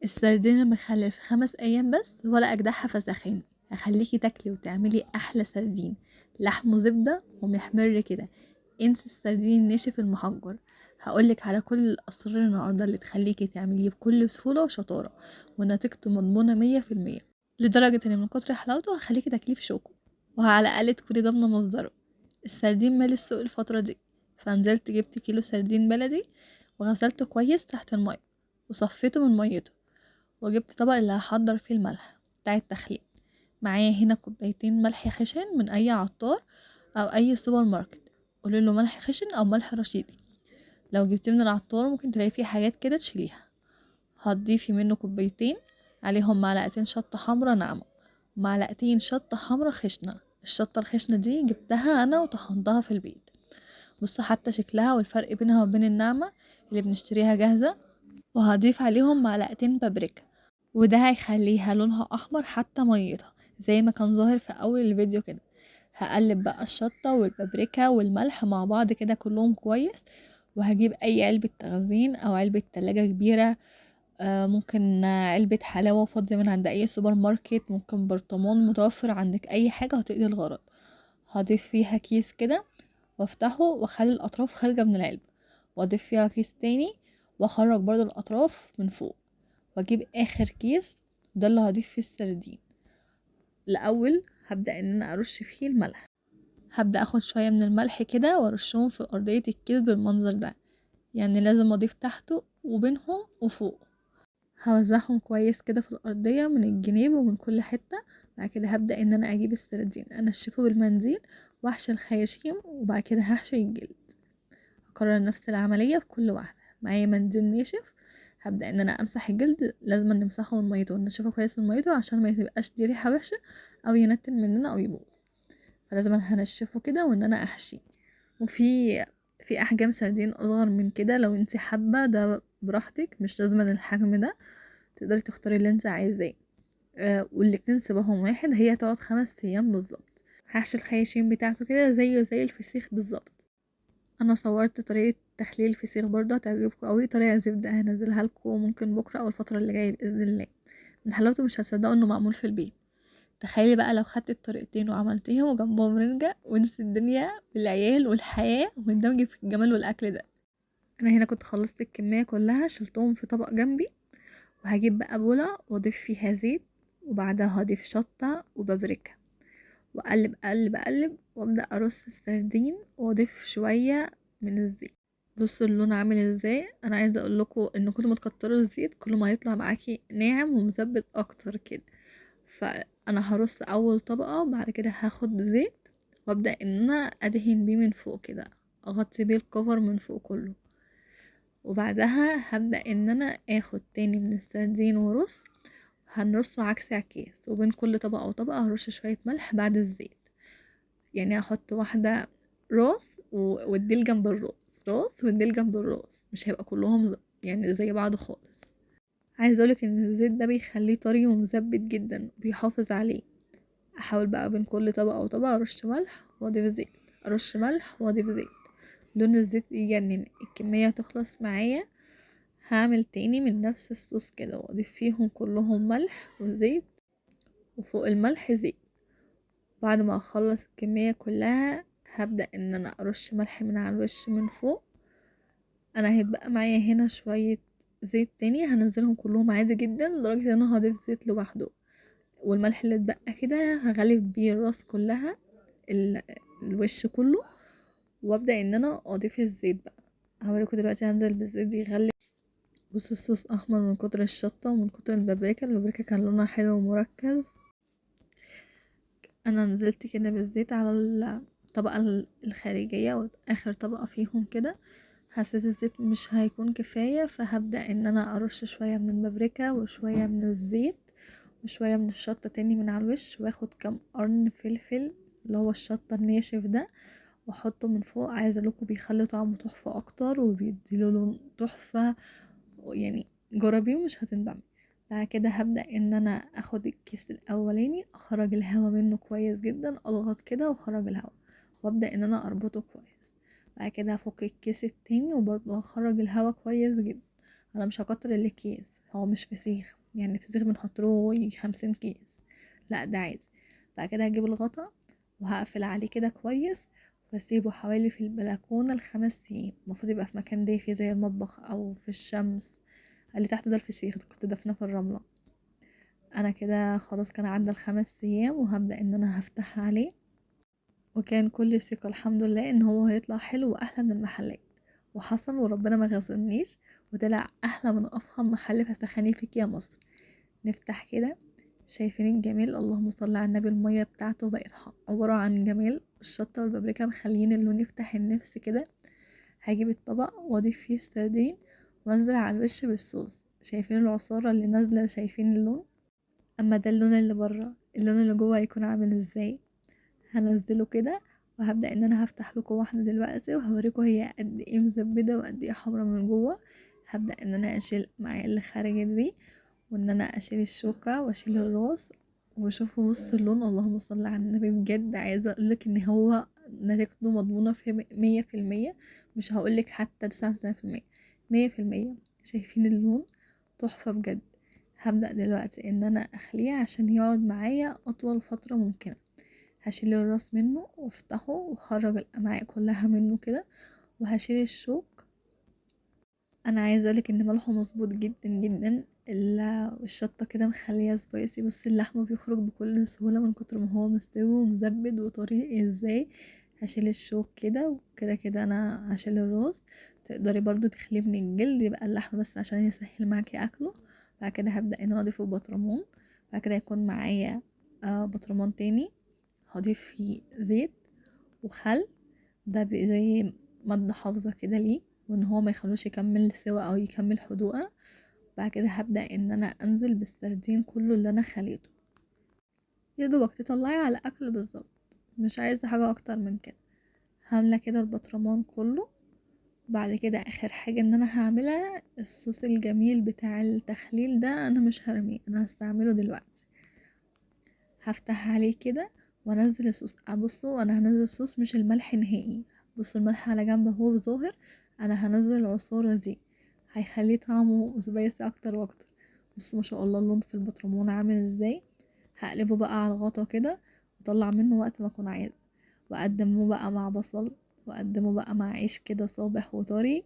السردين المخلل في 5 أيام بس ولا أجدعها فسخين. هخليكي تاكلي وتعملي أحلى سردين، لحمه زبدة ومحمر كده. انسي السردين الناشف المحجر. هقولك على كل الأسرار النهاردة اللي تخليكي تعمليه بكل سهولة وشطارة، ونتيجته مضمونة 100%، لدرجة ان من كتر حلاوته هخليكي تاكليه في شوكه، وعلى الأقل تكوني ضامنة مصدره. السردين مالي السوق الفترة دي، فنزلت جبت كيلو سردين بلدي وغسلته كويس تحت المية وصفيته من ميته، وجبت طبق اللي هحضر فيه الملح بتاع التخليل. معايا هنا كوبايتين ملح خشن من اي عطار او اي سوبر ماركت، قولي له ملح خشن او ملح رشيدي. لو جبتيه من العطار ممكن تلاقي فيه حاجات كده تشيليها. هتضيفي منه كوبايتين، عليهم معلقتين شطة حمرا ناعمة ومعلقتين شطة حمرا خشنة. الشطة الخشنة دي جبتها انا وطحنتها في البيت، بصوا حتى شكلها والفرق بينها وبين الناعمة اللي بنشتريها جاهزة. وهضيف عليهم معلقتين بابريكا، وده هيخليها لونها احمر حتى ميتها زي ما كان ظاهر في اول الفيديو كده. هقلب بقى الشطة والبابريكا والملح مع بعض كده كلهم كويس، وهجيب اي علبة تخزين او علبة تلاجة كبيرة، ممكن علبة حلاوة فاضية من عند اي سوبر ماركت، ممكن برطمان متوفر عندك، اي حاجة هتقضي الغرض. هضيف فيها كيس كده وافتحه واخلي الاطراف خارجة من العلبة، واضيف فيها كيس تاني واخرج برضو الاطراف من فوق، واجيب اخر كيس ده اللي هضيف فيه السردين. الاول هبدأ ان انا ارش فيه الملح، هبدأ اخد شوية من الملح كده وارشهم في ارضية الكيس بالمنظر ده، يعني لازم اضيف تحته وبينهم وفوق. هوزعهم كويس كده في الارضية من الجناب ومن كل حتة. بعد كده هبدأ ان انا اجيب السردين انشفه بالمنديل واحشي الخياشيم، وبعد كده هحشي الجلد. هكرر نفس العملية في كل واحدة. معايا منديل ناشف، هبدأ ان انا امسح الجلد، لازم نمسحه من ميته وننشفه كويس من ميته عشان ما يبقاش دي ريحة وحشة او ينتن مننا او يبوظ، فلازم هنشفه كده وان انا احشيه. وفي احجام سردين اصغر من كده لو انت حابة، ده براحتك، مش لازم الحجم ده، تقدري تختاري اللي انت عايزاه. والاتنين سيبهم واحد، هي تقعد 5 ايام بالظبط. هحشي الخياشيم بتاعته كده زيه زي الفسيخ بالظبط. انا صورت طريقه تخليل الفسيخ برضه هتعجبكم قوي، طريقه زبده، هنزلها لكم ممكن بكره او الفتره اللي جايه باذن الله. من حلاوته مش هتصدقوا انه معمول في البيت. تخيلي بقى لو خدت الطريقتين وعملتيهم وجنبهم رنجه، ونسي الدنيا بالعيال والحياه واندمجي في الجمال والاكل ده. انا هنا كنت خلصت الكميه كلها، شلتهم في طبق جنبي، وهجيب بقى بوله واضيف فيها زيت، وبعدها هضيف شطه وبابريكا، واقلب اقلب اقلب، وابدا ارص السردين واضيف شويه من الزيت. بصوا اللون عامل ازاي. انا عايزه اقول لكم ان كل ما تكتروا الزيت كل ما هيطلع معاكي ناعم ومزبت اكتر كده. فانا هرص اول طبقه، وبعد كده هاخد زيت وابدا ان انا ادهن بيه من فوق كده، اغطي بيه الكفر من فوق كله. وبعدها هبدا ان انا اخد تاني من السردين ورص، هنرصه عكس عكاز، وبين كل طبقه وطبقه هرش شويه ملح بعد الزيت. يعني هحط واحده راس والديل جنب الراس، راس والديل جنب الراس، مش هيبقى كلهم يعني زي بعض خالص. عايزه اقولك ان الزيت ده بيخليه طري ومزبت جدا، بيحافظ عليه. احاول بقى بين كل طبقه وطبقه ارش ملح واضيف زيت، ارش ملح واضيف زيت. لون الزيت يجنن، الكميه تخلص معايا. هعمل تاني من نفس الصوص كده واضيف فيهم كلهم ملح وزيت، وفوق الملح زيت. بعد ما اخلص الكميه كلها هبدا ان انا ارش ملح من على الوش من فوق. انا هيتبقى معايا هنا شويه زيت تاني، هنزلهم كلهم عادي جدا، لدرجه ان انا هضيف زيت لوحده، والملح اللي اتبقى كده هغلف بيه الراس كلها، الوش كله، وابدا ان انا اضيف الزيت بقى. هوريكم دلوقتي هنزل بالزيت يغلي. بصوا الصوص احمر من كتر الشطه ومن كتر البابريكا، البابريكا كان لونها حلو ومركز. انا نزلت كده بالزيت على الطبقه الخارجيه واخر طبقه فيهم كده. حسيت الزيت مش هيكون كفايه، فهبدا ان انا ارش شويه من البابريكا وشويه من الزيت وشويه من الشطه تاني من على الوش، واخد كام قرن فلفل اللي هو الشطه الناشف ده واحطه من فوق. عايزه اقولكم بيخلي طعمه تحفه اكتر وبيديله لون تحفه، يعني جربيه ومش هتندمي. بعد كده هبدا ان انا اخد الكيس الاولاني، اخرج الهواء منه كويس جدا، اضغط كده واخرج الهواء، وابدا ان انا اربطه كويس. بعد كده هفك الكيس التاني وبرضه هخرج الهواء كويس جدا. انا مش هكتر الكيس، هو مش فسيخ، يعني الفسيخ بنحط له يجي 50 كيس، لا ده عادي. بعد كده هجيب الغطا وهقفل عليه كده كويس، واسيبه حوالي في البلكونه ل5 ايام. المفروض يبقى في مكان دافي زي المطبخ او في الشمس. اللي تحت ده الفسيخ كنت دفناه في الرمله. انا كده خلاص كان عدى ال5 ايام، وهبدا ان انا هفتح عليه، وكان كل ثقة الحمد لله ان هو هيطلع حلو واحلى من المحلات، وحصل وربنا ما غزلنيش، وطلع احلى من افخم محل فسخاني فيك يا مصر. نفتح كده، شايفين الجمال؟ اللهم صل على النبي. المية بتاعته بقت عبارة عن جمال، الشطة والبابريكا مخليين اللون يفتح النفس كده. هجيب الطبق واضيف فيه السردين وانزل على الوش بالصوص. شايفين العصارة اللي نازلة؟ شايفين اللون؟ اما ده اللون اللي بره، اللون اللي جوه هيكون عامل ازاي؟ هنزله كده، وهبدأ ان انا هفتح لكم واحدة دلوقتي وهوريكم هي قد ايه مزبدة وقد ايه حمرا من جوه. هبدأ ان انا اشيل معايا اللي خارجة دي، وان انا اشيل الشوكة واشيل الراس، وشوفوا بص اللون، اللهم صل على النبي. بجد عايزة اقولك ان هو نتيجته مضمونة في 100%، مش هقولك حتى 99%، 100%. شايفين اللون؟ تحفة بجد. هبدأ دلوقتي ان انا اخليه عشان يقعد معايا اطول فترة ممكنة. هشيل الراس منه وافتحه واخرج الامعاء كلها منه كده، وهشيل الشوك. انا عايزه اقولك ان ملحه مظبوط جدا جدا، الشطه كده مخليه spicy. بصي اللحمه بيخرج بكل سهوله من كتر ما هو مستوي ومزبد وطريق ازاي. هشيل الشوك كده وكده كده، انا هشيل الراس. تقدري برضو تخليه من الجلد، يبقى اللحمه بس عشان يسهل معاكي اكله. بعد كده هبدا ان انا اضيفه بطرمان. بعد كده يكون معايا بطرمان تاني هضيف فيه زيت وخل، ده زي مادة حافظة كده ليه، وان هو ما يخلوش يكمل سوا او يكمل حدوقة. بعد كده هبدأ ان انا انزل بالسردين كله اللي انا خليته، يا دوبك تطلعي على اكل بالظبط، مش عايزة حاجة اكتر من كده. هعمله كده البطرمان كله. بعد كده اخر حاجة ان انا هعملها الصوص الجميل بتاع التخليل ده، انا مش هرميه، انا هستعمله دلوقتي. هفتح عليه كده وانزل الصوص. بصوا انا هنزل الصوص مش الملح نهائي، بصوا الملح على جنب هو ظاهر، انا هنزل العصارة دي هيخليه طعمه spicy اكتر واكتر. بصوا ما شاء الله اللون في البطرمان عامل ازاي. هقلبه بقى على الغطا كده واطلع منه وقت ما اكون عايزه، واقدمه بقى مع بصل، واقدمه بقى مع عيش كده صابح وطري.